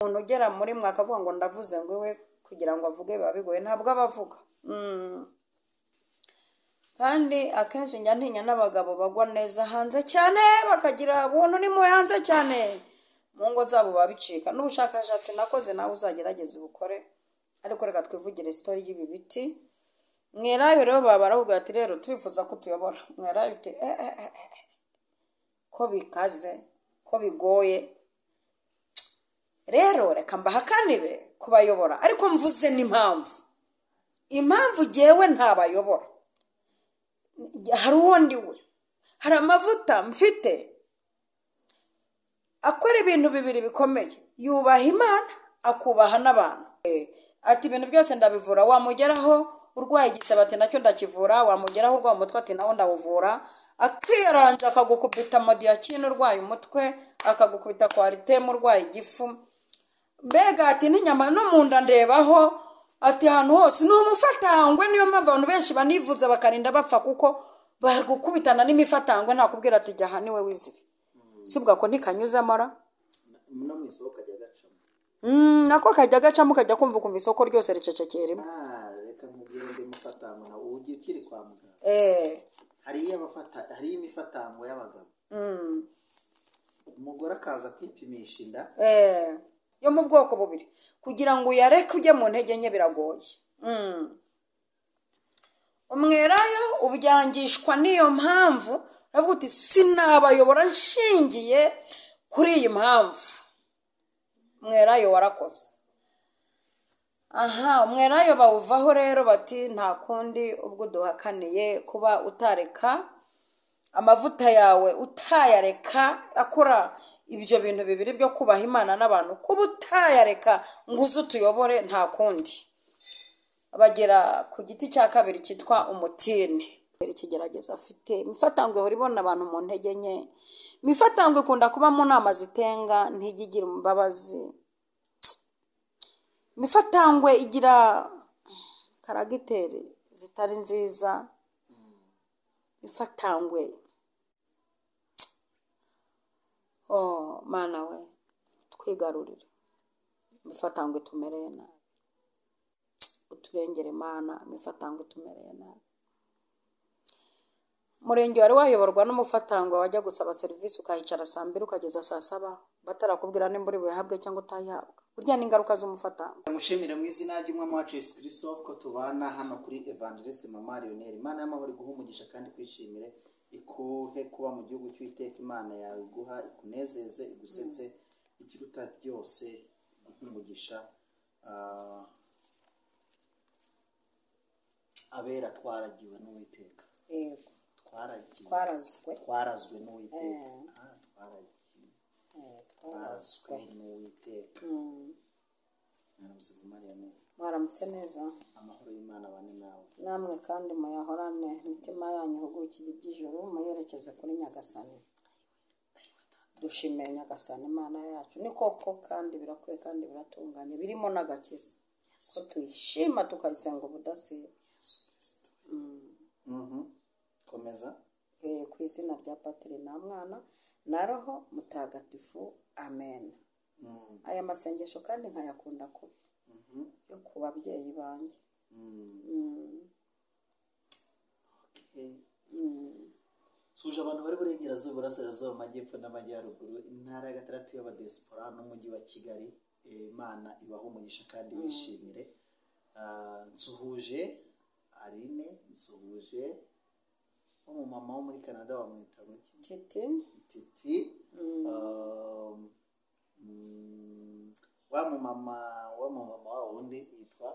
Umuntu ugera muri mwe akavuga ngo ndavuze ngo iwe, kugira ngo avuge biba bigoye, ntabwo aba avuga. Kandi akenshi njya ntinya n'abagabo bagwa neza hanze cyane, bakagira ubuntu ni muwe hanze cyane, mu ngo zabo babicika. N'ubushakashatsi nakoze, nawe uzagerageze ubukore. Ariko reka twivugire story y'ibi biti. Mwerayo rero baba baravuga ati: "Rero turifuza ko utuyobora." Mwerayo uti: "Eh, eh, eh, eh, ko bikaze, ko bigoye, rero reka mbahakanire kubayobora." Ariko mvuze n'impamvu. Impamvu jyewe ntabayobora, hari uwo ndi we, hari amavuta mfite akora ibintu bibiri bikomeye: yubaha Imana, akubaha n'abantu. Ati: "Ibintu byose ndabivura." Wamugeraho urwaye igisebe, ati: "Nacyo ndakivura." Wamugeraho urwaye umutwe, ati: "Nawo ndawuvura." Akiyaranja, akagukubita Amodiaquine urwaye umutwe, akagukubita Coartem urwaye igifu. Mbega ati: "N'inyama no mu nda ndebaho." Ati: "Ahantu hose ni umufatangwe." Niyo mpamvu abantu benshi banivuza bakarinda bapfa, kuko bari gukubitana n'imifatangwe. Ntakubwira ati: "Jya aha niwe wizibe." Si ubwo ko ntikanyuzemo ra? No mu isoko kajya gacamo. Nako kajya gacamo, ukajya kumva ukumva isoko ryose ricecekeye rimwe. Ah, reka nkubwire, undi mufatango nawe ujya ukiri kwa muganga. Hariyo imifatango y'abagabo. Umugore akaza kwipimisha inda. Yo mu bwoko bubiri, kugira ngo uyareke ujye mu ntege nke biragoye. Umwerayo ubyangishwa n'iyo mpamvu, uravuga uti: "Sinabayobora nshingiye kuri iyi mpamvu." Mwerayo warakoze. Aha umwerayo bawuvaho rero, bati: "Nta kundi, ubwo uduhakaniye kuba utareka amavuta yawe, utayareka akora ibyo bintu bibiri byo kubaha Imana n'abantu, kuba utayareka ngo uze utuyobore, nta kundi." Bagera ku giti cya kabiri cyitwa umutini. Ikigeragezo afite, imifatangwe ihora ibona abantu mu ntege nke. Imifatangwe ikunda kuba mu nama zitenga, ntijya igira imbabazi. Imifatangwe igira caractère zitari nziza. Imifatangwe, oh Mana we, twigarurire. Imifatangwe tumereye nabi, uturengere Mana, imifatangwe tumereye nabi. Umurenge wari wayoborwa n'umufatangwe, wajya gusaba serivisi ukahicara saa 2 ukageza saa 7 batarakubwira nimba uri buyahabwe cyangwa utayihabwa. Burya ni ingaruka z'umufatangwe. Mushimire mu izina ry'Umwami wacu Yesu Kristo ko tubana hano kuri Evangeliste Mama Lionel. Imana y'amahoro iguhe umugisha kandi kwishimire, ikuhe kuba mu gihugu cy'Uwiteka Imana yawe, iguha ikunezeze, igusetse, ikiruta byose iguhe umugisha. Abera twaragiwe n'Uwiteka. Yego. Twaragiwe. Twarazwe. Twarazwe n'Uwiteka. Twaragiwe. Twarazwe. Twarazwe n'Uwiteka. Mwaramutse Mama Lionel. Mwaramutse neza. Amahoro y'Imana abane nawe. Namwe kandi muyahorane. Imitima yanyu ihugukire iby'ijuru, muyerekeze kuri Nyagasani. Dushimiye Nyagasani Imana yacu. Ni koko kandi birakwiye kandi biratunganye, birimo n'agakiza, ko tuyishima tukayisenga ubudasiba. Yesu Kristo. Komeza. Ku izina rya Patiri na Mwana na Roho Mutagatifu, amen. Aya masengesho kandi nkayakunda kuba yo ku babyeyi banjye. Okay. Tuje abantu bari Burengerazuba, Burasirazuba, Amajyepfo n'Amajyaruguru, intara ya gatandatu y'Abadesipora n'umujyi wa Kigali. Imana ibahe umugisha kandi bishimire. Nsuhuje Aline, nsuhuje umumama wo muri Canada, bamwita muki? Titi. Titi. Wa mumama wa wundi yitwa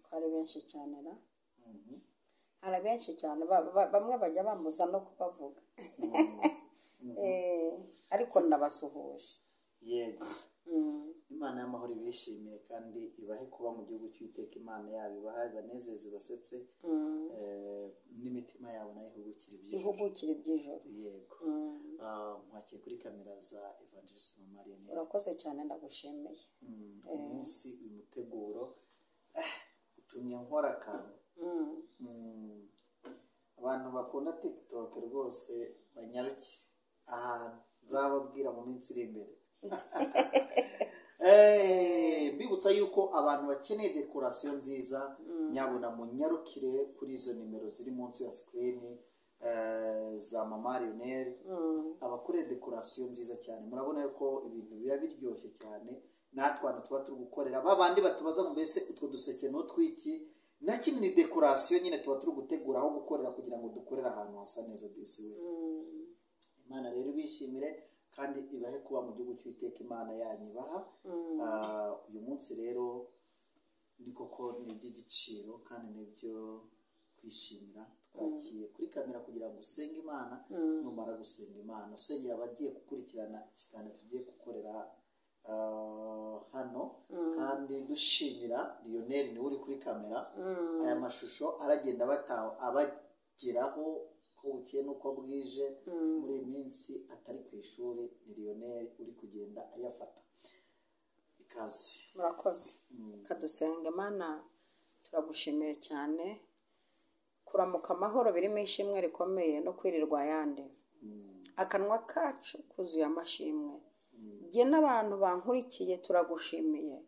Ko ari benshi cyane ra! Hari benshi cyane, bamwe bajya bambuza no kubavuga. Ariko ndabasuhuje. Yego. Imana y'amahoro ibishimire kandi ibahe kuba mu gihugu cy'Uwiteka Imana yabo, ibahe, ibanezeze, ibasetse, n'imitima yabo nayo ihugukire iby'ijuru. Ihugukire iby'ijuru. Yego. Nkwakiye kuri kamera za Evangeliste Mama Lionel. Urakoze cyane, ndagushimiye. Umunsi uyu muteguro utumye nkora akantu. Abantu bakunda TikTok rwose banyarukire ahantu nzababwira mu minsi iri imbere. Mbibutsa yuko abantu bakeneye dekorasiyo nziza, nyabuna munyarukire kuri izo nimero ziri munsi ya sikirini za Mama Lionel, abakoreye dekorasiyo nziza cyane. Murabona yuko ibintu biba biryoshye cyane, natwe ahantu tuba turi gukorera, ba bandi batubaza ngo mbese utwo duseke n'utwiki, na kimwe ni dekorasiyo nyine tuba turi gutegura aho gukorera kugira ngo dukorere ahantu hasa neza. Disi we, Imana rero ibishimire kandi ibahe kuba mu gihugu cy'Uwiteka Imana yanyu ibaha. Uyu munsi rero ni koko ni iby'igiciro kandi ni ibyo kwishimira. Twagiye kuri kamera kugira ngo usenge Imana. Numara gusenga Imana, usengera abagiye gukurikirana ikiganiro tugiye gukorera hano, kandi dushimira Lionel, niwe uri kuri kamera. Aya mashusho aragenda abageraho ko bukeye n'uko bwije. Muri iyi minsi atari ku ishuri, ni Lionel uri kugenda ayafata. Ikaze. Murakoze. Kadusenga Imana. Turagushimiye cyane. Kuramuka amahoro birimo ishimwe rikomeye no kwirirwa ayandi. Akanwa kacu kuzuye amashimwe. Jye n'abantu bankurikiye turagushimiye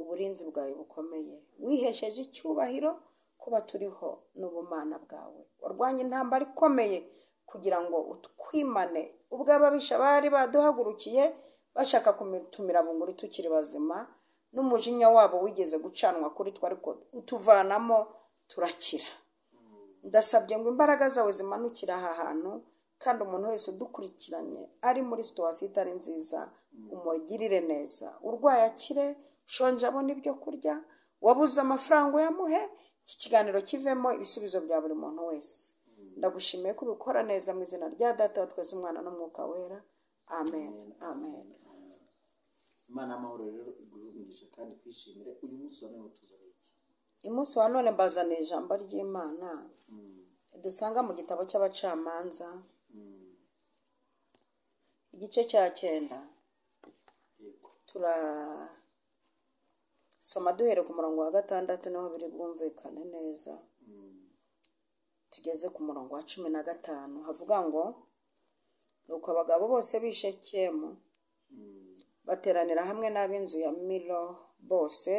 uburinzi bwawe bukomeye. Wihesheje icyubahiro kuba turiho n'ubumana bwawe. Warwanye intambara ikomeye kugira ngo utwimane ubwo ababisha bari baduhagurukiye bashaka kutumira bunguri tukiri bazima, n'umujinya wabo wigeze gucanwa kuri twe, ariko utuvanamo turakira. Ndasabye ngo imbaraga zawe zimanukire aha hantu, kandi umuntu wese udukurikiranye ari muri situwasiyo itari nziza umugirire neza. Urwaye akire, ushonje abone ibyo kurya, wabuze amafaranga uyamuhe. Iki kiganiro kivemo ibisubizo bya buri muntu wese. Ndagushimiye ko ubikora neza, mu izina rya Data wa twese, Umwana n'Umwuka Wera, amen, amen. Imana y'amahoro rero iguhe umugisha kandi kwishimire. Uyu munsi wa none tuzaniye iki? Umunsi wa none mbazaniye ijambo ry'Imana dusanga mu gitabo cy'Abacamanza, igice cya 9. Turasoma duhere ku murongo wa 6, niho biri bwumvikane neza, tugeze ku murongo wa 15. Havuga ngo: "Nuko abagabo bose b'i Shekemu bateranira hamwe n'ab'inzu ya Milo bose,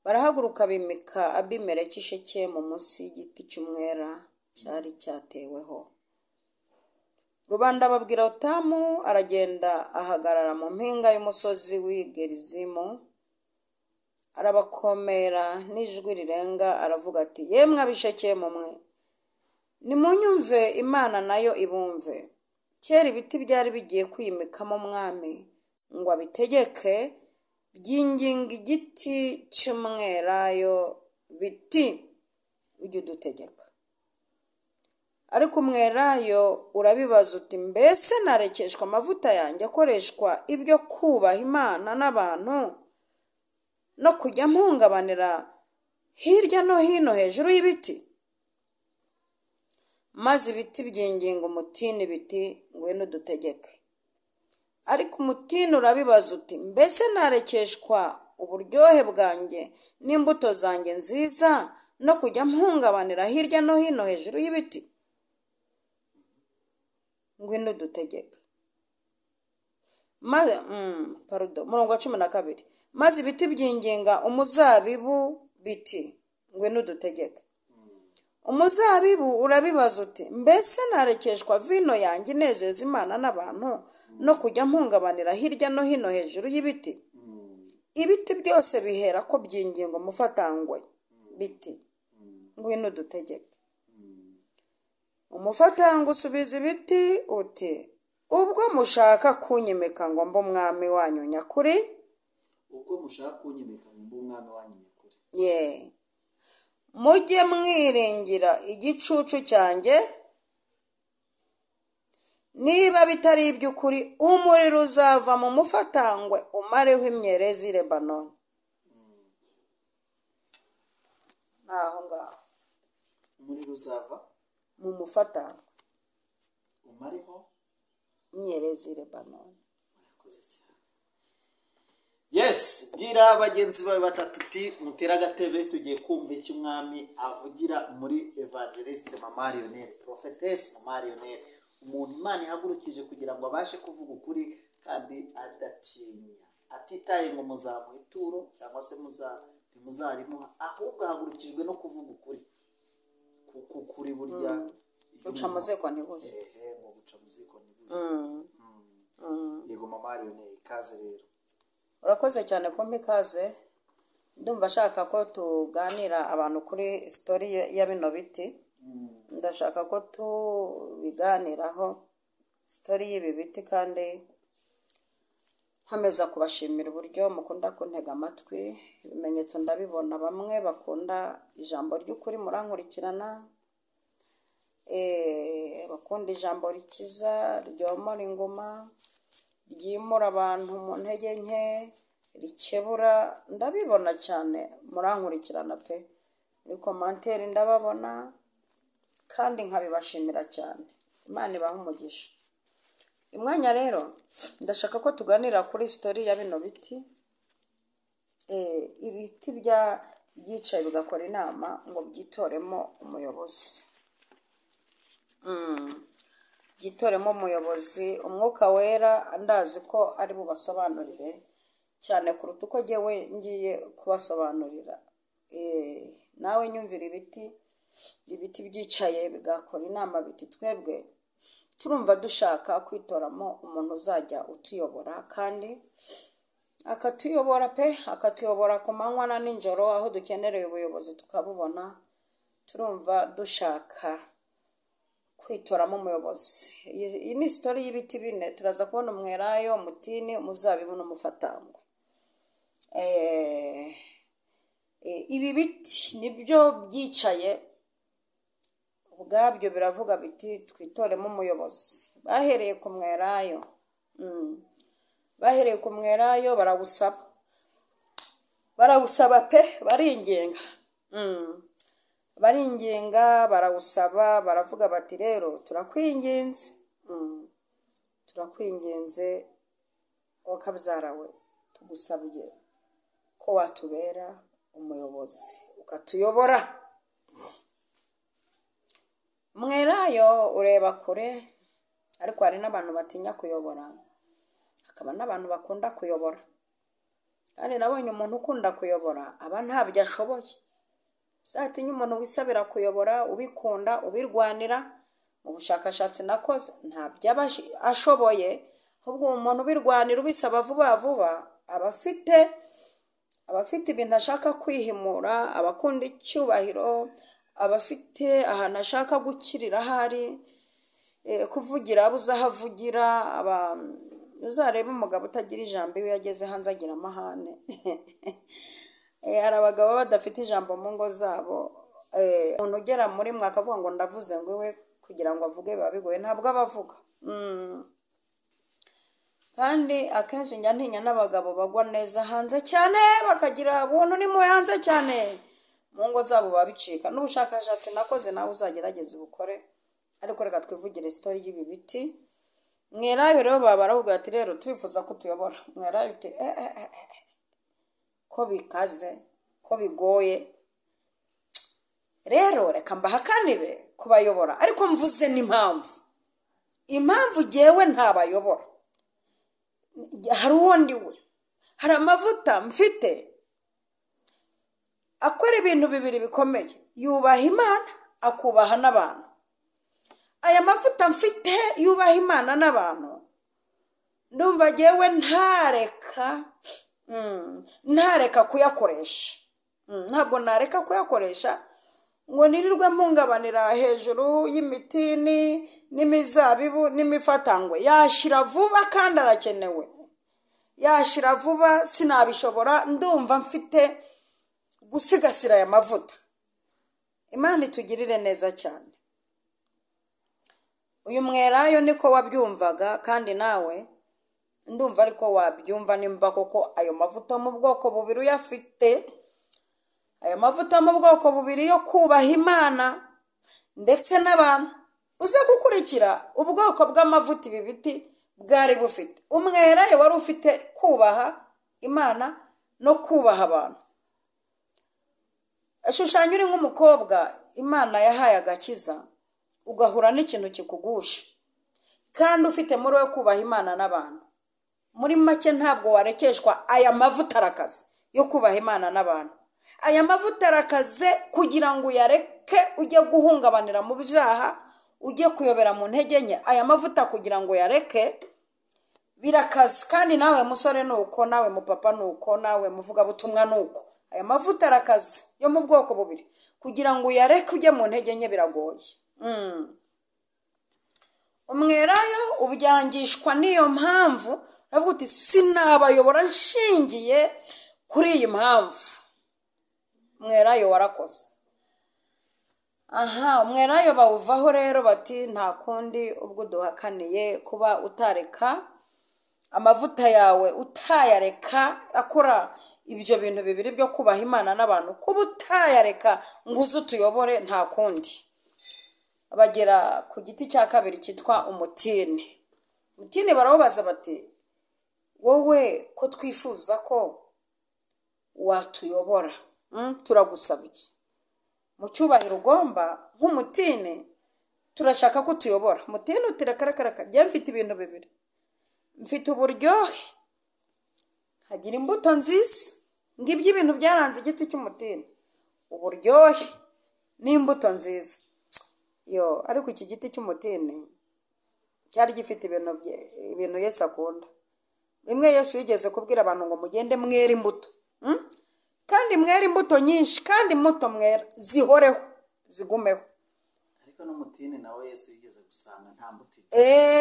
barahaguruka bimika Abimeleki i Shekemu munsi y'igiti cy'umwera cyari cyateweho." Rubanda babwira Yotamu, aragenda ahagarara mu mpinga y'umusozi w'i Gerizimu, arabakomera n'ijwi rirenga, aravuga ati: "Yemwe ab'i Shekemu mwe, nimunyumve, Imana nayo ibumve. Kera ibiti byari bigiye kwimikamo umwami ngo abitegeke, byinginga igiti cy'umwelayo biti: 'Ujye udutegeka.' Ariko umwelayo urabibaza uti: 'Mbese narekeshwa amavuta yanjye akoreshwa ibyo kubaha Imana n'abantu, no kujya mpungabanira hirya no hino hejuru y'ibiti?' Maze ibiti byinginga umutini biti: 'Ngwino udutegeke.' Ariko umutini urabibaza uti: 'Mbese narekeshwa uburyohe bwanjye n'imbuto zanjye nziza, no kujya mpungabanira hirya no hino hejuru y'ibiti? Ngwino udutegeke.'" Maze pardon, murongo wa 12: "Maze ibiti byinginga umuzabibu biti: 'Ngwino udutegeke.' Umuzabibu urabibaza uti: 'Mbese narekeshwa vino yanjye inezeza Imana n'abantu, no kujya mpungabanira hirya no hino hejuru y'ibiti?' Ibiti byose bihera ko byinginga umufatangwe biti: 'Ngwino udutegeke.' Umufatangwe usubiza ibiti uti: 'Ubwo mushaka kunyimika ngo mbe umwami wanyu nyakuri," Ubwo mushaka kunyimika ngo mbe umwami wanyu nyakuri, ye, "mujye mwiringira igicucu cyanjye. Niba bitari iby'ukuri, umuriro uzava mu mufatangwe umareho imyerezi y'i Lebanoni." Ni aho ngaho. Umuriro uzava mu mufatangwe umareho imyerezi y'i Lebanoni. Murakoze cyane. Yes, bwira bagenzi bawe batatu uti: "Mutere agatebe, tugiye kumva icyo umwami avugira muri evangeliste Mama Lionel, prophetess Mama Lionel." Umuntu Imana ihagurukije kugira ngo abashe kuvuga ukuri kandi adatinya, atitaye ngo muzamuha ituro cyangwa se ntimuzarimuha, ahubwo ahagurukijwe no kuvuga ukuri, kuko ukuri burya Guca mu ziko ntigushye. Ehe, ngo guca mu ziko ntigushye. Yego mama Leone, ikaze rero. Urakoze cyane kumpa ikaze. Ndumva ashaka ko tuganira abantu kuri story ya bino biti. Ndashaka ko tubiganiraho, story y'ibi biti, kandi nkomeza kubashimira uburyo mukunda kuntega amatwi. Ibimenyetso ndabibona, bamwe bakunda ijambo ry'ukuri murankurikirana, bakunda ijambo rikiza, ryomora inguma, ryimura abantu mu ntege nke, rikebura. Ndabibona cyane, murankurikirana pe. Muri commentaire ndababona kandi nkabibashimira cyane. Imana ibahe umugisha. Umwanya rero ndashaka ko tuganira kuri story ya bino biti. Ibiti byicaye bigakora inama ngo byitoremo umuyobozi. Byitoremo umuyobozi. Umwuka Wera ndazi ko ari bubasobanurire cyane kuruta uko jyewe ngiye kubasobanurira. Nawe nyumvira, ibiti byicaye bigakora inama biti: "Twebwe turumva dushaka kwitoramo umuntu uzajya utuyobora, kandi akatuyobora pe, akatuyobora ku manywa na nijoro, aho dukenereye ubuyobozi tukabubona. Turumva dushaka kwitoramo umuyobozi." Iyi ni story y'ibiti bine. Turaza kubona umwelayo, umutini, umuzabibu n'umufatangwe. Ibi biti nibyo byicaye ubwabyo biravuga biti: "Twitoremo umuyobozi." Bahereye ku mwelayo. Bahereye ku mwelayo, barawusaba, barawusaba pe, baringinga. Baringinga, barawusaba, baravuga bati: "Rero turakwinginze, turakwinginze wakabyara we, tugusabye ko watubera umuyobozi, ukatuyobora." Mwelayo ureba kure, ariko hari n'abantu batinya kuyobora, hakaba n'abantu bakunda kuyobora. Kandi nabonye umuntu ukunda kuyobora aba ntabyo ashoboye. Uzatinya umuntu wisabira kuyobora, ubikunda, ubirwanira. Mu bushakashatsi nakoze, ntabyo aba ashoboye. Ahubwo uwo muntu ubirwanira, ubisaba vuba vuba, aba afite ibintu ashaka kwihimura, aba akunda icyubahiro, aba afite ahantu ashaka gukirira, ahari kuvugira abuze aho avugira. Aba uzarebe umugabo utagira ijambo, iyo yageze hanze agira amahane. Hari abagabo badafite ijambo mu ngo zabo. Umuntu ugera muri mwe akavuga ngo ndavuze, ngo iwe kugira ngo avuge biba bigoye, ntabwo aba avuga. Kandi akenshi njya ntinya n'abagabo bagwa neza hanze cyane, bakagira ubuntu n'impuhwe hanze cyane, mu ngo zabo babicika. N'ubushakashatsi nakoze, nawe uzagerageze ubukore. Ariko reka twivugire story y'ibi biti. Mwelayo rero baba baravuga ati: "Rero turifuza ko utuyobora." Mwelayo uti: "Eh, eh, eh, eh, ko bikaze, ko bigoye, rero reka mbahakanire kubayobora, ariko mvuze n'impamvu. Impamvu jyewe ntabayobora, hari uwo ndi we, hari amavuta mfite akora ibintu bibiri bikomeye: yubaha Imana, akubaha n'abantu. Aya mavuta mfite yubaha Imana n'abantu, ndumva jyewe ntareka kuyakoresha. Ntabwo nareka kuyakoresha ngo nirirwe mpungabanira hejuru y'imitini n'imizabibu n'imifatangwe. Yashira vuba kandi arakenewe, yashira vuba, sinabishobora. Ndumva mfite gusigasira aya mavuta." Imana itugirire neza cyane. Uyu mwelayo niko wabyumvaga, kandi nawe ndumva ariko wabyumva nimba koko ayo mavuta mu bwoko bubiri uyafite, ayo mavuta mu bwoko bubiri yo kubaha Imana ndetse n'abantu. Uze gukurikira ubwoko bw'amavuta ibi biti bwari bufite. Umwelayo wari ufite kubaha Imana no kubaha abantu. Shushanya uri nk'umukobwa Imana yahaye agakiza, ugahura n'ikintu kikugusha. Kandi ufite muri wowe kubaha Imana n'abantu. Muri make ntabwo warekeshwa aya mavuta arakaze yo kubaha Imana n'abantu. Aya mavuta arakaze kugira ngo uyareke ujye guhungabanira mu byaha, ujye kuyobera mu ntege nke. Aya mavuta kugira ngo uyareke birakaze. Kandi nawe musore nuko, nawe mupapa nuko, nawe muvugabutumwa nuko. Aya mavuta arakaze yo mu bwoko bubiri, kugira ngo uyareke ujye mu ntege nke biragoye. Umwelayo ubyangishwa n'iyo mpamvu, uravuga uti sinabayobora nshingiye kuri iyi mpamvu. Umwelayo warakoze. Aha umwelayo bawuvaho rero bati nta kundi, ubwo uduhakaniye kuba utareka amavuta yawe, utayareka akora ibyo bintu bibiri byo kubaha Imana n'abantu, kuba utayareka ngo uze utuyobore, nta kundi. Bagera ku giti cya kabiri cyitwa umutini. Umutini barawubaza bati wowe ko twifuza ko watuyobora, turagusaba iki? Mu cyubahiro ugomba nk'umutini turashaka ko utuyobora. Umutini uti reka reka reka, njye mfite ibintu bibiri, mfite uburyohe, nkagira imbuto nziza. Ngibyo ibintu byaranze igiti cy'umutini, uburyohe n'imbuto nziza. Yo, ariko iki giti cy'umutini cyari gifite ibintu Yesu akunda. Bimwe Yesu yigeze kubwira abantu ngo mugende mwere imbuto, kandi mwere imbuto nyinshi, kandi imbuto mwera zihoreho, zigumeho. Ariko n'umutini nawe Yesu yigeze gusanga nta mbuto.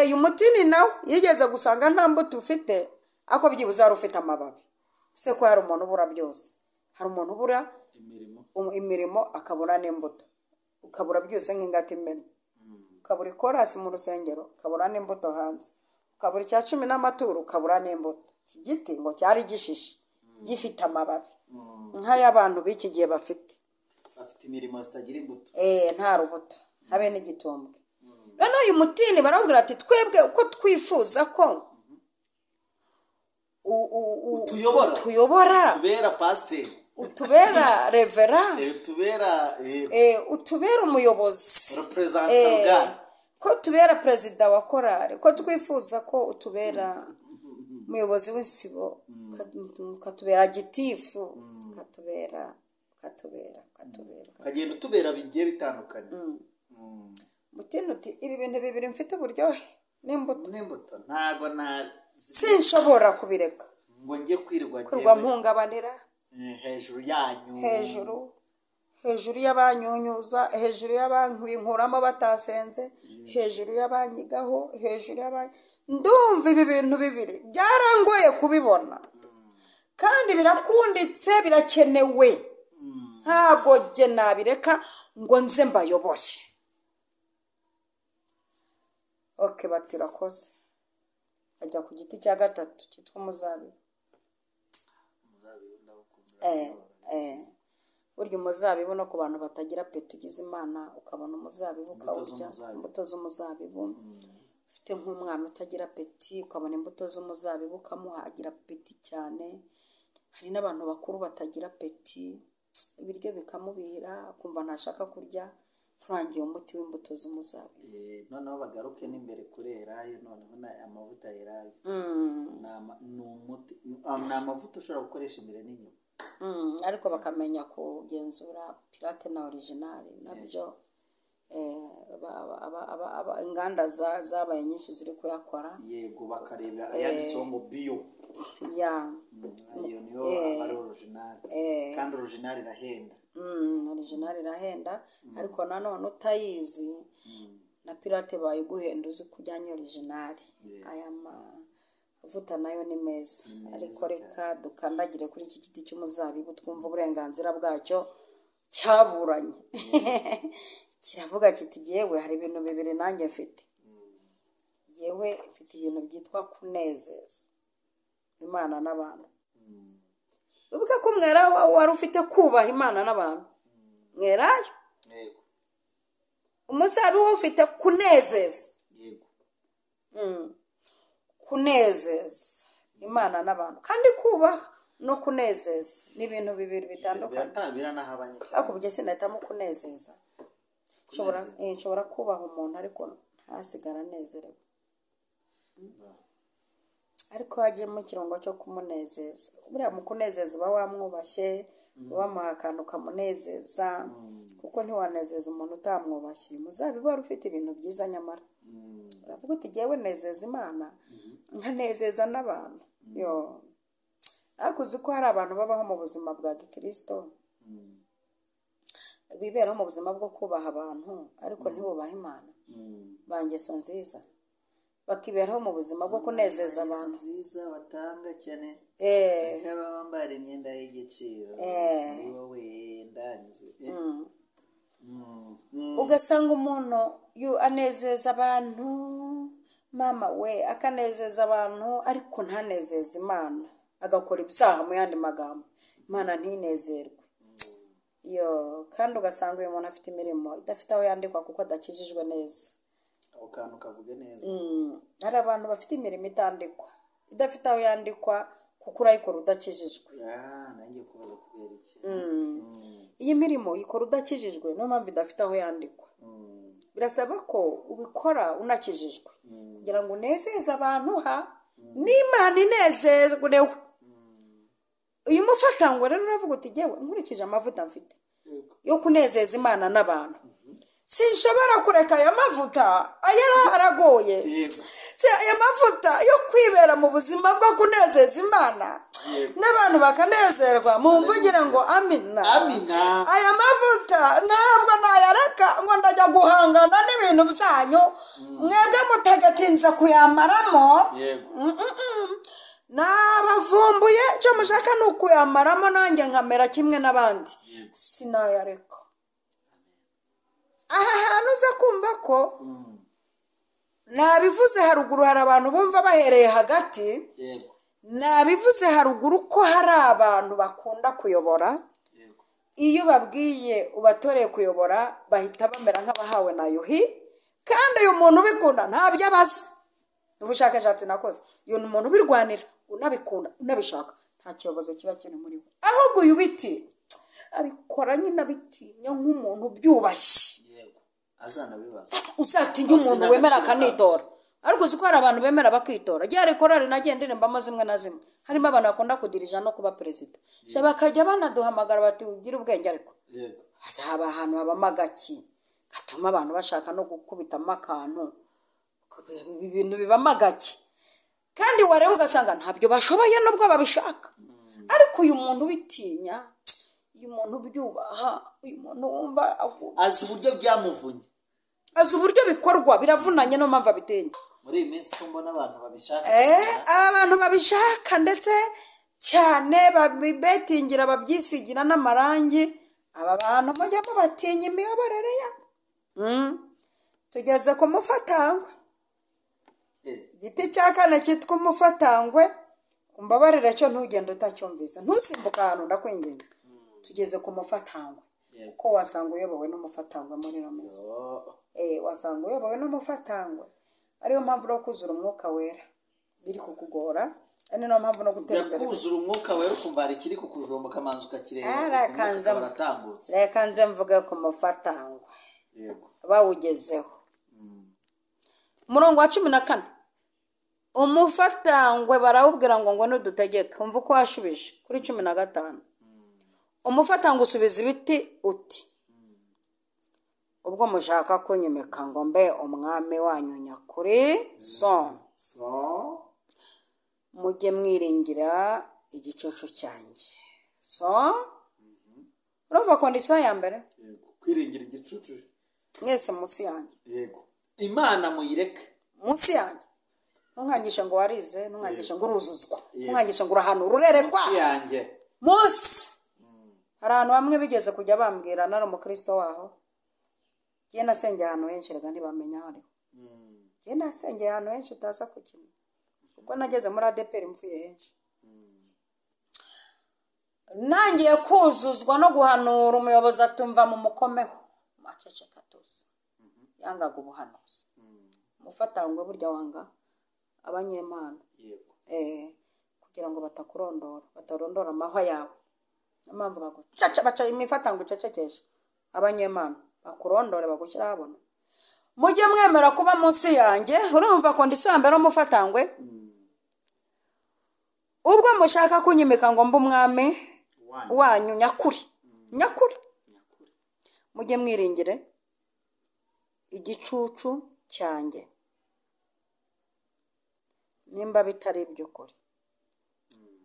Uyu mutini nawe yigeze gusanga nta mbuto ufite, ariko byibuze wari ufite amababi. Se ko hari umuntu ubura byose, hari umuntu ubura imirimo akabura n'imbuto, ukabura byose nk'ingata imena, ukabura ikorasi mu rusengero, ukabura n'imbuto hanze, ukabura icya cumi n'amaturo, ukabura n'imbuto. Iki giti ngo cyari gishishe gifite amababi nk'ay'abantu b'iki gihe bafite imirimo zitagira imbuto, nta rubuto habe n'igitumbwe. Noneho uyu mutini baramubwira ati twebwe uko twifuza ko utuyobora, utubera pasiteri, utubera revera, utubera umuyobozi, ko tubera perezida wa korari, ko twifuza ko utubera umuyobozi w'insibo, ukatubera gitifu, ukatubera ukatubera ukatubera, ukagenda utubera bigiye bitandukanye. Mutini uti ibi bintu bibiri mfite uburyohe n'imbuto, ntago na sinshobora kubireka ngo njye kwirwa mpungabanira hejuru yanyu, hejuru y'abanyunyuza, hejuru y'abankubinkuramo batasenze, hejuru y'abanyigaho, hejuru y'abanyi. Ndumva ibi bintu bibiri byarangoye kubibona, kandi birakunditse, birakenewe. Ntabwo jye nabireka ngo nze mbayobore. Oke, bati urakoze. Ajya ku giti cya gatatu cyitwa umuzabibu. Burya umuzabibu no ku bantu batagira peti, ugize Imana ukabona umuzabibu ukawurya, imbuto z'umuzabibu. Ufite nk'umwana utagira peti ukabona imbuto z'umuzabibu ukamuha, agira peti cyane. Hari n'abantu bakuru batagira peti, ibiryo bikamubihira akumva ntashaka kurya, turangiye umuti w'imbuto z'umuzabibu. Noneho bagaruke n'imbere kuri elayo, noneho amavuta ya elayo ni umuti, ni amavuta ushobora gukoresha imbere n'inyuma. Ariko bakamenya kugenzura pirate na originale nabyo. Inganda zabaye nyinshi ziri kuyakora. Yego, bakareba ayanditseho ngo bio, ya iyo niyo aba ari originale, kandi originale irahenda. Originale irahenda, ariko nanone utayizi na pirate bayiguhenda uzi kujyanye originale. Aya mavuta nayo ni meza, ariko reka dukandagire kuri iki giti cy'umuzabibu twumva uburenganzira bwacyo cyaburanye. Kiravuga kiti yewe hari ibintu bibiri nanjye mfite, yewe mfite ibintu byitwa kunezeza Imana n'abantu. Wibuke ko umwelayo wari ufite kubaha Imana n'abantu. Mwelayo umuzabibu ufite kunezeza, kunezeza Imana n'abantu. Kandi kubaha no kunezeza ni ibintu bibiri bitandukanye. Ariko ubwo sinahitamo kunezeza. Nshobora kubaha umuntu ariko ntasigara anezerewe. Ariko hagiyemo ikirango cyo kumunezeza, buriya mu kunezeza uba wamwubashye, wamuha akantu kamunezeza, kuko ntiwanezeza umuntu utamwubashye. Muzabibu wari ufite ibintu byiza, nyamara uravuga uti jyewe nezeza Imana nkanezeza n'abantu. Yo, ariko uzi ko hari abantu babaho mu buzima bwa gikirisito, biberaho mu buzima bwo kubaha abantu ariko ntibubahe Imana, ba ngeso nziza, bakiberaho mu buzima bwo kunezeza abantu nziza batanga cyane, nk'aba bambara imyenda y'igiciro, muri wowe ndanyuze. Ugasanga umuntu anezeza abantu, mama we, akanezeza abantu ariko ntanezeze Imana, agakora ibyaha, mu yandi magambo Imana ntinezerwe. Yo, kandi ugasanga uyu muntu afite imirimo idafite aho yandikwa kuko adakijijwe neza. Ako kantu kavuge neza. Hari abantu bafite imirimo itandikwa, idafite aho yandikwa, kuko urayikora udakijijwe. Nanjye kubaza kubera iki. Iyi mirimo uyikora udakijijwe, niyo mpamvu idafite aho yandikwa. Birasaba ko ubikora unakijijwe kugira ngo unezeze abantu ha n'Imana inezezwe. Uyu mufatangwe rero uravuga uti jyewe nkurikije amavuta mfite yo kunezeza Imana n'abantu, sinshobora kureka aya mavuta, aya aragoye, si aya mavuta yo kwibera mu buzima bwo kunezeza Imana n'abantu bakanezerwa, mumvugire ngo amina. Amina. Aya mavuta ntabwo nayareka ngo ndajya guhangana n'ibintu byanyu mwebwe mutagatinza kuyamaramo. Nabavumbuye, icyo mushaka ni ukuyamaramo nanjye nkamera kimwe n'abandi, sinayareka. Aha hantu uza kumva ko nabivuze haruguru, hari abantu bumva bahereye hagati. Nabivuze haruguru ko hari abantu bakunda kuyobora. Iyo ubabwiye ubatoreye kuyobora, bahita bamera nk'abahawe na yuhi. Kandi uyu muntu ubikunda ntabyo abazi. Ubushakashatsi nakoze, uyu ni umuntu ubirwanira, unabikunda, unabishaka, nta kiyobozi kiba kiri muri we. Ahubwo uyu biti abikora nyine abitinya nk'umuntu ubyubashye. Azanabibaza. Uzatinya umuntu wemera akanitora. Ariko uzi ko hari abantu bemera bakitora. Ryari korari nagiye ndirimbamo zimwe na zimwe, harimo abantu bakunda kudirija no kuba perezida, bakajya banaduhamagara bati ugire ubwenge, ariko hazaba ahantu habamo agaki gatuma abantu bashaka no gukubitamo akantu, ibintu bibamo agaki, kandi wareba ugasanga ntabyo bashoboye nubwo babishaka. Ariko uyu muntu ubitinya, uyu muntu ubyubaha, uyu muntu wumva azi uburyo byamuvunye, azi uburyo bikorwa, biravunanye, niyo mpamvu abitinya. Muri iyi minsi ko mbona abantu babishaka, abantu babishaka ndetse cyane, babibetingira, babyisigira n'amarangi. Aba bantu mujya mubatinya imiyoborere yabo. Tugeze ku mufatangwe. Igiti cya kane cyitwa umufatangwe, umbabarire cyo ntugende utacyumvise, ntusimbuke ahantu, ndakwinginze. Tugeze ku mufatangwe, kuko wasanga uyobowe n'umufatangwe muri ino minsi. Wasanga uyobowe n'umufatangwe, ariyo mpamvu no kuzura umwuka wera biri kukugora, ari niyo mpamvu no gutera imbere. Kuzura umwuka wera ukumva hari ikiri kukujomba, ukamanza ukakireba. Reka nze mvuge ku mufatangwe bawugezeho. Umurongo wa 14, umufatangwe barawubwira ngo ngo nudutegeke. Umva uko washubije kuri 15. Umufatangwe usubiza ibiti uti ubwo mushaka kunyimika ngo mbe umwami wanyu nyakuri, so mujye mwiringira igicucu cyanjye. So urumva kondisiyo ya mbere, kwiringira igicucu mwese munsi yanjye. Yego, Imana muyireke munsi yanjye. Ntunkangishe ngo warize, ntunkangishe ngo uruzuzwa, ntunkangishe ngo urahanura urerekwa munsi. Hari ahantu hamwe bigeze kujya bambwira, nari umukristo waho, njye nasengeye ahantu henshi, reka ntibamenya aho ariho. Njye nasengeye ahantu henshi utaza kukina, kuko nageze muri ADEPR mvuye henshi. Ntangiye kuzuzwa no guhanura, umuyobozi atumva mu mukomeho, aceceka tuzi, yangaga ubuhanuzi. Umufatangwe burya wanga abanyemana, kugira ngo batakurondora, batarondora amahwa yawe. Niyo mpamvu baca imifatangwe icecekesha abanyemana, bakurondore bagushyira ahabona. Mujye mwemera kuba munsi yanjye. Urumva condition ya mbere umufatangwe, ubwo mushaka kunyimika ngo mbe umwami wanyu nyakuri nyakuri, mujye mwiringire igicucu cyanjye. Nimba bitari iby'ukuri,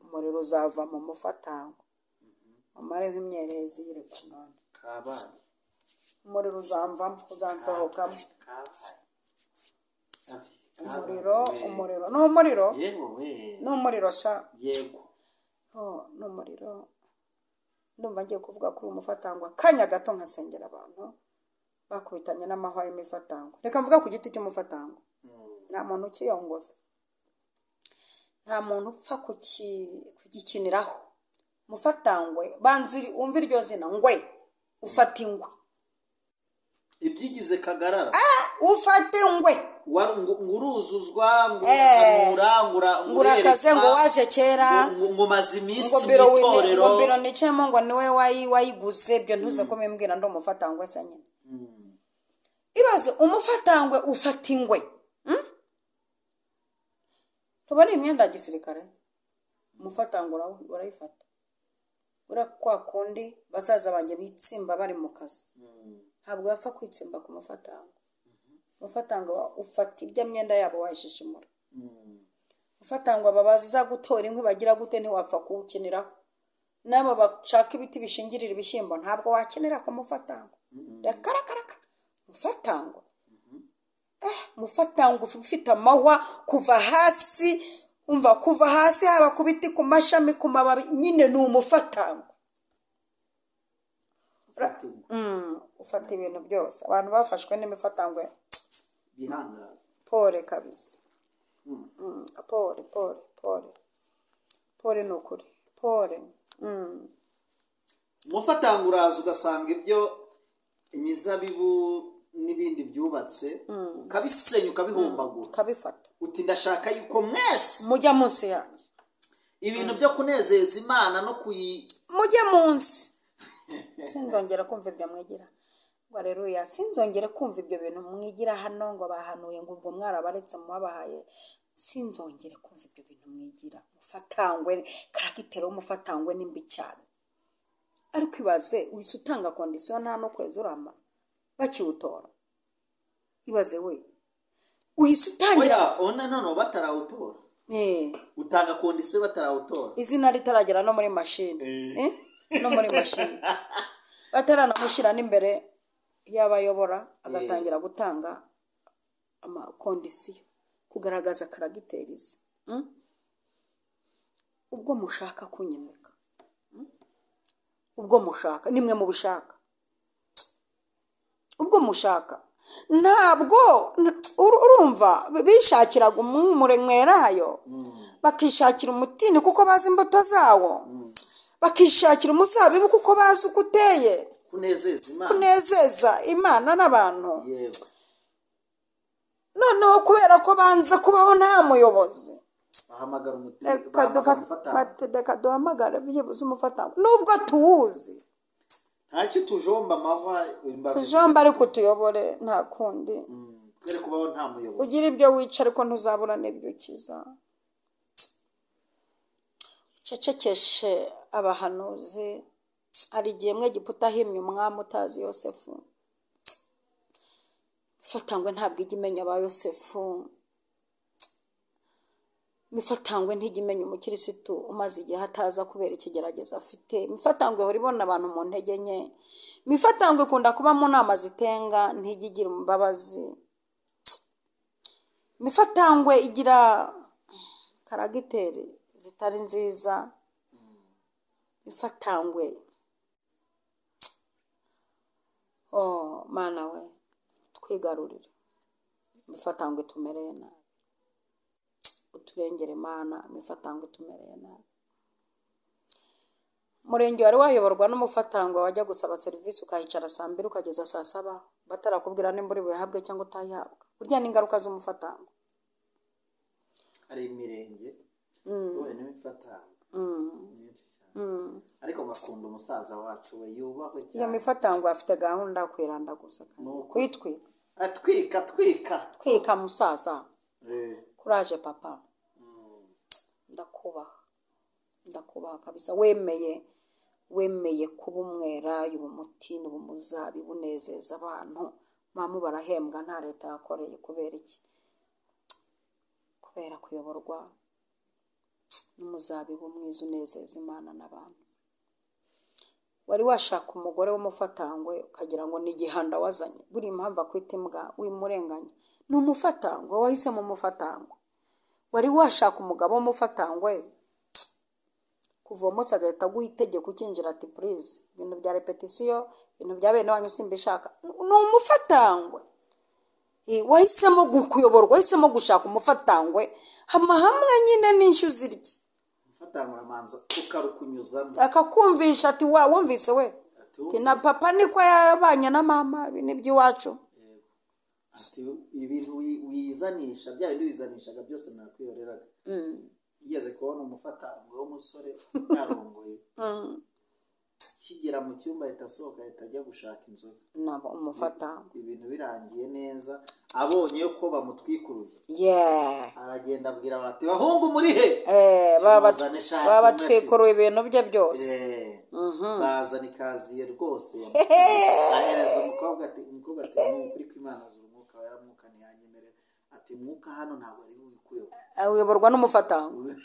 umuriro uzava mu mufatangwe umareho imyerezi y'Ilebanoni. Umuriro uzamvamo, uzansohokamo. Umuriro, umuriro ni umuriro, ni umuriro sha. Yego, ni umuriro. Ndumva ngiye kuvuga kuri umufatangwa akanya gato, nkasengera abantu bakubitanye n'amahwa y'imifatangwa. Reka mvuga ku giti cy'umufatangwa. Nta muntu ukiyongoza, nta muntu upfa kugikiniraho. Mufatangwe banzi umva iryo zina ngwe, ufata ingwe. Ibyigize kagarara. Ufate ingwe. Ngo uruzuzwa, ngo urakanura, ngo urakaze, ngo waje kera, ngo maze iminsi mu itorero, ngo biro nicayemo, ngo niwe wayiguze. Ibyo ntuze ko bimbwira ndi umufatangwe se nyine. Ibaze umufatangwe ufata ingwe. Tubona imyenda ya gisirikare, umufatangwe urayifata. Ura kwa kundi basaza banjye bitsimba bari mu kazi, ntabwo bapfa kwitsimba ku mufatangwe. Umufatangwe ufata irya myenda yabo wayishishimura. Umufatangwe babaza gutora inkwi bagira gute, ntiwapfa kuwukiniraho. N'abo bashaka ibiti bishingirira ibishyimbo ntabwo wakenera ku mufatangwe. Reka mufatangwe, mufatangwe ufite amahwa kuva hasi, umva kuva hasi, haba ku biti, ku mashami, ku mababi, nyine ni umufatangwe. Ufata ibintu byose. Abantu bafashwe n'imifatangwe pole kabisa. Pole pole pole pole, ni ukuri pole. Umufatangwe uraza ugasanga ibyo imizabibu n'ibindi byubatse, ukabisenya, ukabihumbagura, ukabifata, uti ndashaka yuko mwese mujya munsi yanjye. Ibintu byo kunezeza Imana no kuyi mujya munsi. Sinzongera kumva ibyo mwigira ngo aleluya, sinzongera kumva ibyo bintu mwigira hano ngo bahanuye ngo ubwo mwarabaretse mubabahaye. Sinzongere kumva ibyo bintu mwigira. Mufatangwe, karagitero umufatangwe ni mbi cyane. Ariko ibaze uhise utanga condition nta no kwezi urama bakiwutora. Ibaze we uhise utangira. Oya, ona nono batarawutora. Utanga condition batarawutora, izina ritaragera no muri machine, no muri machine bataranamushyira n'imbere y'abayobora, agatangira gutanga amakondisiyo, kugaragaza karagiterize. Ubwo mushaka kunyimika, ubwo mushaka nimwe mubishaka, ubwo mushaka ntabwo urumva bishakiraga umuremwerayo, bakishakira umutini kuko bazi imbuto zawo, bakishakira umuzabibu kuko bazi uko uteye. Kunezeza Imana n'abantu. Noneho kubera ko banze kubaho nta muyobozi, reka duhamagare byibuze umufatangwe, nubwo tuwuzi ntacyo tujomba amahwa, tujomba ariko tuyobore nta kundi. Kubaho nta muyobozi, ugira ibyo wica ariko ntuzabura n'ibyo ukiza. Ucecekeshe abahanuzi. Hari igihe Mwegiputa ahimye umwami utazi Yosefu. Mifatangwe ntabwo ijya imenya aba Yosefu. Mifatangwe ntijya imenya umukirisitu umaze igihe ataza kubera ikigeragezo afite. Mifatangwe ihora ibona abantu mu ntege nke. Mifatangwe ikunda kuba mu nama zitenga, ntijya igira imbabazi. Mifatangwe igira karagiteri zitari nziza. Mifatangwe, oh mana we, twigarurire. Mifatangwe tumereye nabi, uturengere Mana. Mifatangwe tumereye nabi. Umurenge wari wayoborwa n'umufatangwe, wajya gusaba serivisi ukahicara saa 2 ukageza saa 7 batarakubwira nimba uri buyahabwe cyangwa utayihabwa. Burya ni ingaruka z'umufatangwe. Hari imirenge wowe n'imifatangwe myinshi cyane, ariko ngakunda umusaza wacu we yubahwe cyane. Iyo mifatangwe afite gahunda kwirandaguza, kwitwika. Atwika twika Twika musaza. Kuraje papa, ndakubaha, ndakubaha kabisa. Wemeye kuba umwelayo, uba umutini, uba umuzabibu unezeza abantu. Mama, barahembwa nta leta yakoreye. Kubera iki? Kubera kuyoborwa n'umuzabibu mwiza unezeza Imana n'abantu. Wari washaka umugore w'umufatangwe ukagira ngo ni igihanda wazanye? Buri impamvu akwita imbwa wimurenganya, ni umufatangwe, wahisemo umufatangwe. Wari washaka umugabo w'umufatangwe, kuva uwo munsi agahita aguha itegeko ukinjira ati: "Please, ibintu bya répétition, ibintu bya bene wanyu simbishaka." Ni umufatangwe. Wahisemo kuyoborwa, wahisemo gushaka umufatangwe. Hama hamwe nyine n'inshyu zirya. Umufatangura manza ukarukunyuzamo. Akakumvisha ati: "Wa wumvise we?" Ati, Ati: "Na papa niko yabanye na mama, ibi ni iby'iwacu." Ati: "Ibintu wizanisha, bya bindi wizanishaga byose nakwihoreraga." Yigeze kubona umufatangwe w'umusore yarongoye, kigera mu cyumba ahita asohoka, ahita ajya gushaka inzoga. Nabo umufatangwe. Ibintu birangiye neza, abonye ko bamutwikuruye, aragenda abwira bati: "Bahungu, muri he?" Baba Muzane ishati. Batwikuruye ibintu bye byose. Bazana ikaziye rwose, ahereza umukobwa. Ati, umukobwa ati: "Ni ukuri kw'Imana azura umwuka wera, mwuka ntiyanyemerera." Ati: "Mwuka hano ntabwo ari ukuyobora." Uyoborwa n'umufatangwe.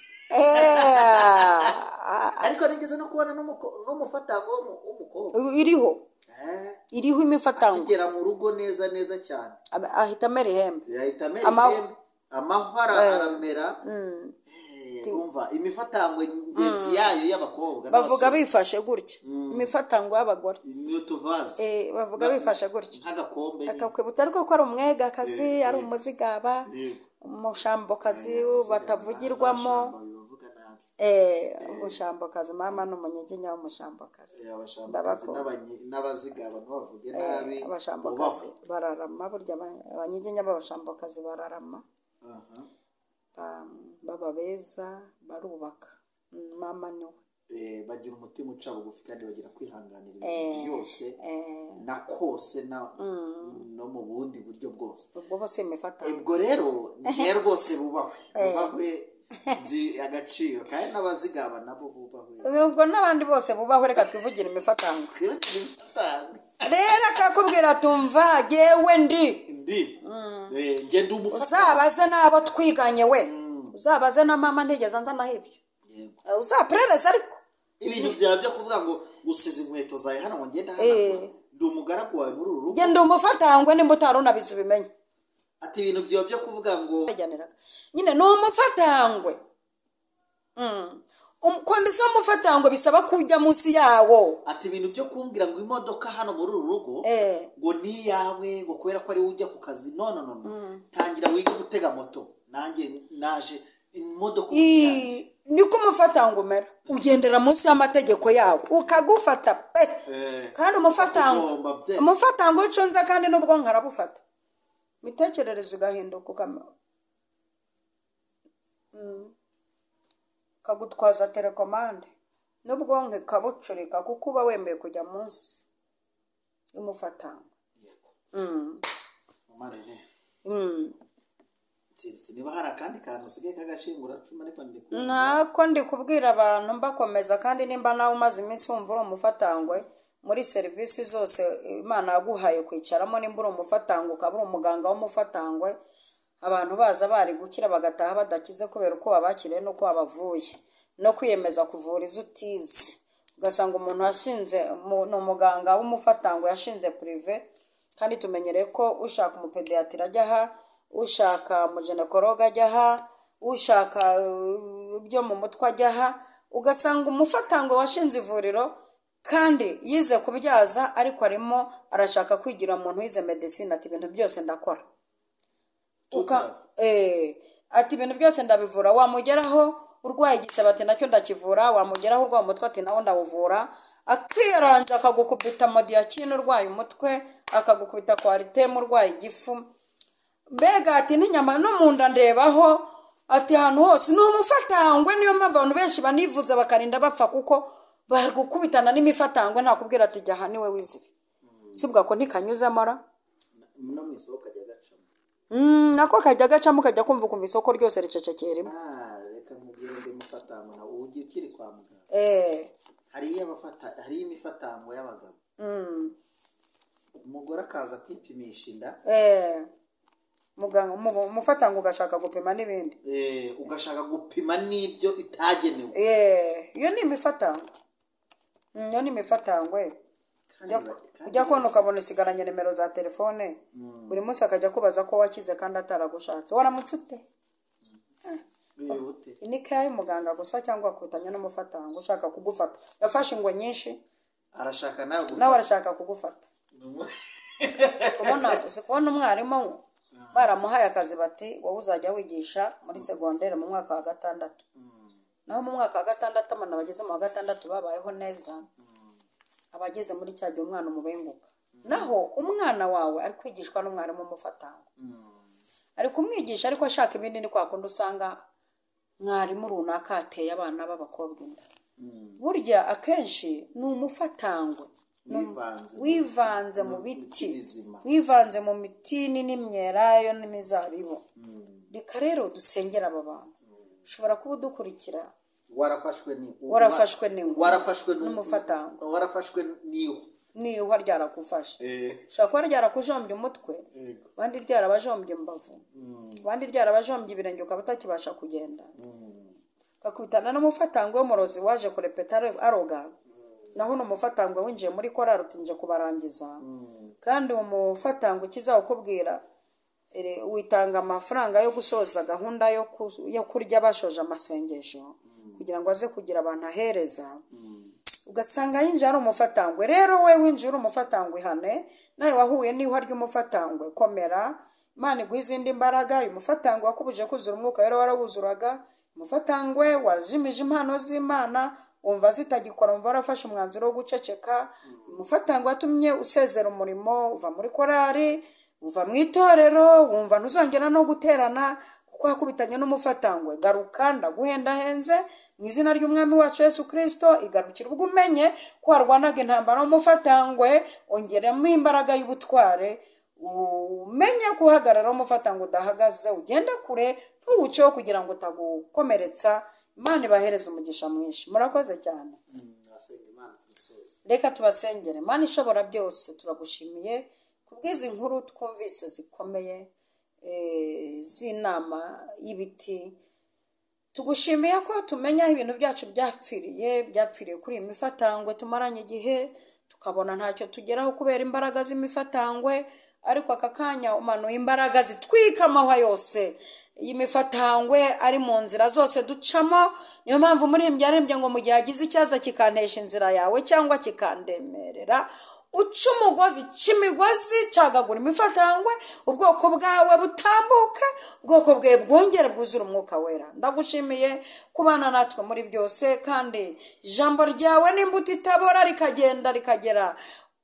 Ariko nigeze no kubona n'umufatango w'umukobwa. Iriho. Iriho imifatangwe. Akigera mu rugo neza neza cyane, ahita amera ihembe. Yahita amera ihembe, amahwa aramera. Umva imifatangwe ingenzi yayo y'abakobwa Bavuga n'abasore. bifashe gutya, imifatangwe y'abagore. Ni utuvaze. Bavuga bifashe gutya. Nk'agakombe nyine. Akakwibutsa ariko ko ari umwegakazi, ari umuzigaba, umushambokazi batavugirwamo. Abashambo bibavuga nabi. Umushambokazi mama ni umunyiginya w'umushambokazi. Abashambokazi Ndabakunda. n'abazigaba ntibavuge nabi. Abashambokazi bararama burya, abanyiginya b'abashambokazi bararama. Aha. Baba beza, barubaka. Mama niwe. Bagira umutima uca bugufi kandi bagira kwihanganira ibintu byose na kose na no mu bundi buryo bwose. Ubwo bose imifatangwe. Ubwo rero njye rwose bubahwe, bubahwe, nzi agaciro, kandi n'abazigaba nabo bubahwe. Ubwo n'abandi bose bubahwe, reka twivugire imifatangwe. Imifatangwe. Rero akakubwira tumva jyewe ndi Ndi njye ndi umufatangwe. Uzabaze n'abo twiganye we, uzabaze na mama, ntigeze nzanaho ibyo. Uzaperereza ariko. Ibintu byawe byo kuvuga ngo gusiza inkweto zawe hano ngo ngende hano, ndi umugaragu wawe muri uru rugo. Njye ndi umufatangwe, nimba utari unabizi ubimenye. Ati ibintu byawe byo kuvuga ngo Yajyaniraga. Nyine ni umufatangwe. Condition y'umufatangwe bisaba ko ujya munsi yawo. Ati ibintu byo kumbwira ngo imodoka hano muri uru rugo ngo ni iyawe, ngo kubera ko ari wowe ujya ku kazi, no no no no, tangira wige gutega moto, nanjye naje imodoka ubu yanjye. Niko umufatangwe umera, ugendera munsi y'amategeko yawo ukagufata pe. Kandi umufatangwe Ukujomba bye. umufatangwe iyo ucunze kandi n'ubwonko arabufata, imitekerereze igahinduka, ukagutwaza télécommande n'ubwonko ikabucurika, kuko uba wemeye kujya munsi y'umufatangwe. Yego. Mama Rene, nsinzi niba hari akandi kantu usigaye k'agashinguracumu, ariko ndi kumva Ntako ndi kubwira abantu mbakomeza. Kandi nimba nawe umaze iminsi wumva uri umufatangwe muri serivisi zose Imana yaguhaye kwicaramo, nimba uri umufatangwe, ukaba uri umuganga w'umufatangwe, abantu baza bari gukira bagataha badakize kubera uko wabakiriye n'uko wabavuye no kwiyemeza kuvura izo utize, ugasanga umuntu washinze ni umuganga w'umufatangwe yashinze privé, kandi tumenyereye ko ushaka umupédiatre ajya aha, ushaka umugynécologue ajya aha, ushaka ibyo mu mutwe ajya aha, ugasanga umufatangwe washinze ivuriro kandi yize kubyaza, ariko arimo arashaka kwigira umuntu wize médecine, ati: "Ibintu byose ndakora." Ati: "Ibintu byose ndabivura." Wamugeraho urwaye igisebe ati: "Nacyo ndakivura." Wamugeraho urwaye umutwe ati: "Nawo ndawuvura." Akiyaranja akagukubita Modiakine urwaye umutwe, akagukubita Coartem urwaye igifu, mbega ati n'inyama no mu nda ndebaho, ati ahantu hose ni umufatangwe. Niyo mpamvu abantu benshi banivuza bakarinda bapfa, kuko bari gukubitana n'imifatangwe. Ntakubwira ati: "Jya aha, niwe wize ibi." Si ubwo ako ntikanyuzemo ra? No mu isoko. Nako kajya gacamo ukajya kumva ukumva isoko ryose ricecekeye rimwe. Reka nkubwire undi mufatango nawe ujya ukiri kwa muganga. Hari imifatango y'abagabo. Umugore akaza kwipimisha inda. Muganga umufatango ugashaka gupima n'ibindi. Ugashaka gupima n'ibyo itagenewe. Iyo ni imifatango. Iyo ni imifatango. Ujya kubona ukabona usigaranye nimero za telefone. Buri munsi akajya kubaza ko wakize kandi ataragushatse. Waramutse ute? Ni kayi y'umuganga gusa cyangwa akutanya n'umufatango ushaka kugufata. Yafashe ingwe nyinshi. Arashaka nawe nawe arashaka kugufata. Kubona umwarimu baramuhaye akazi bati wowe uzajya wigisha muri segondere mu mwaka wa 6. Naho mu mwaka wa 6 abana bageze mu wa 6 babayeho neza. Abageze muri cya gihe umwana umubenguka. Naho umwana wawe ari kwigishwa n'umwarimu umufatango. Ari kumwigisha ariko ashaka ibindi ni kwa kundi usanga mwarimu runaka ateye abana b'abakobwa inda. Burya akenshi ni umufatangwe wivanze mu biti, wivanze mu mitini n'imyelayo n'imizabibu. Reka rero dusengera aba bantu. Ushobora kuba udukurikira warafashwe n'umufatango, warafashwe n'ihwa ryarakufashe. Ushobora kuba ryarakujombye umutwe, abandi ryarabajombye imbavu, abandi ryarabajombye ibirenge ukaba utakibasha kugenda. Ukakubitana n'umufatango w'umurozi waje kurepeta aroga. Naho n'umufatango winjiye muri korali utinje kubarangiza. Kandi umufatango ukizawukubwira witanga amafaranga yo gusoza gahunda yo kurya bashoje amasengesho kugira ngo aze kugira abantu ahereza. Ugasanga yinjiye ari umufatangwe. Rero we winjiye uri umufatangwe ihane, nawe wahuye n'ihwa ry'umufatangwe komera, Imana iguhe izindi mbaraga. Uyu mufatangwe wakubuje kuzura umwuka rero warawuzuraga. Umufatangwe wazimije impano z'Imana wumva zitagikora, wumva warafashe umwanzuro wo guceceka. Umufatangwe watumye usezera umurimo, uva muri korali, uva mu itorero, wumva ntuzongera no guterana kuko wakubitanye n'umufatangwe. Garuka ndaguhendahenze mu izina ry'Umwami wacu Yesu Kristo, igarukira ubwo umenye ko warwanaga intambara y'umufatangwe, ongeramo imbaraga y'ubutware, umenye guhagarara umufatangwe udahagaze, ugende kure ntuwuceho kugira ngo utagukomeretsa. Imana ibahereze umugisha mwinshi. Murakoze cyane. Reka tubasengere. Imana ishobora byose, turagushimiye kubw'izi nkuru twumvise zikomeye z'inama y'ibiti. Tugushimiye ko tumenya ibintu byacu byapfiriye kuri iyi mifatangwe tumaranye igihe, tukabona ntacyo tugeraho kubera imbaraga z'imifatangwe. Ariko aka kanya umanuye imbaraga zitwika amahwa yose y'imifatangwe ari mu nzira zose ducamo. Niyo mpamvu umuririmbyi yaririmbye ngo mu gihe agize icyaza kikantesha inzira yawe cyangwa kikandemerera, uca umugozi, ca imigozi, cagagura imifatangwe, ubwoko bwawe butambuke, ubwoko bwawe bwongere bwuzure umwuka wera. Ndagushimiye kubana natwe muri byose, kandi ijambo ryawe n'imbuto itabora rikagenda rikagera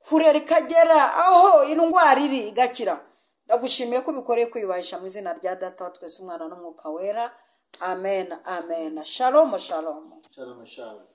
kure, rikagera aho indwara iri igakira. Ndagushimiye ko ubikoreye kwiyubahisha mu izina rya Data wa twese, Umwana n'Umwuka Wera. Amen, amen. Shalom, shalom. Shalom, shalom.